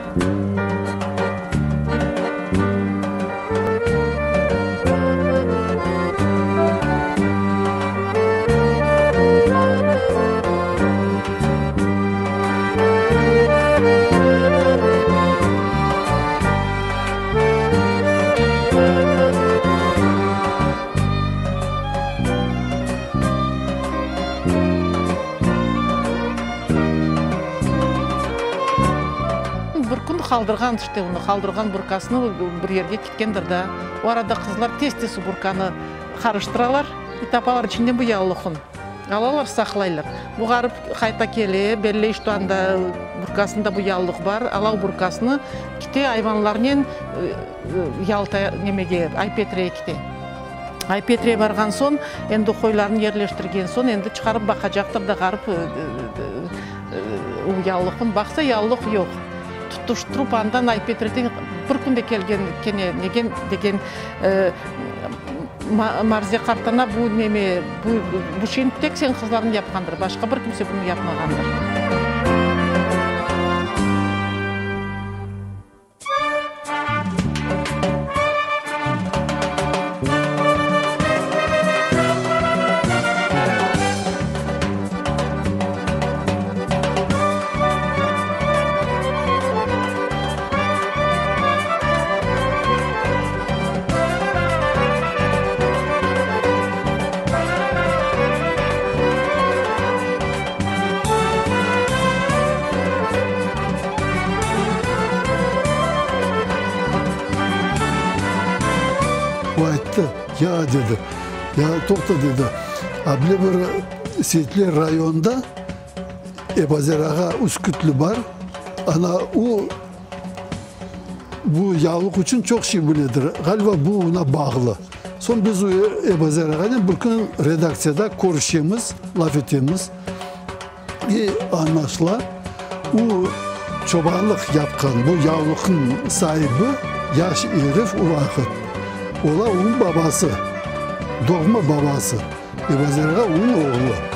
Bir kün qaldırğan işte onı, qaldırğan burkasını bir yerge ketkendir da. O arada qızlar tez-tez o burkanı qarıştıralar i tapalar içinden bu yavluqnı. Alalar, saqlaylar. Bu ğarip qayta kele, belley, şto anda burkasında bu yavluq bar, ala o burkasını, kete ayvanlarnen Yalta nemege, Ay-Petreye kete. Ay-Petreye barğan soñ, endi qoylarnı yerleştirgen soñ, endi çıqarıp baqacaqtır da ğarip o yavluqnı, baqsa yavluq yoq. Tutuştırıp andan Ay-Petreden bir künde kelgen kene negen degen Marziye qartana bu neme, bu bu şeyni tek seniñ qızlarıñ yapqandır, başqa bir kimse bunı yapmağandır. O ayttı, Ya, dedi, ya, toqta, dedi, a bile bir Seyitler rayonında Ebazer ağa Üskütlü bar, ana o bu yağlıq içün çoq şey biledir, ğaliba bu oña bağlı. Soñ biz o Ebazer ağanen bir kün redaktsiyada körüşemiz, laf etemiz. İ añlaşıla, o çobanlıq yapqan bu yağlıqnıñ saibi yaş erif o vaqıt. Ola onıñ babası, doğma babası, Ebazer ağa onıñ oğlu.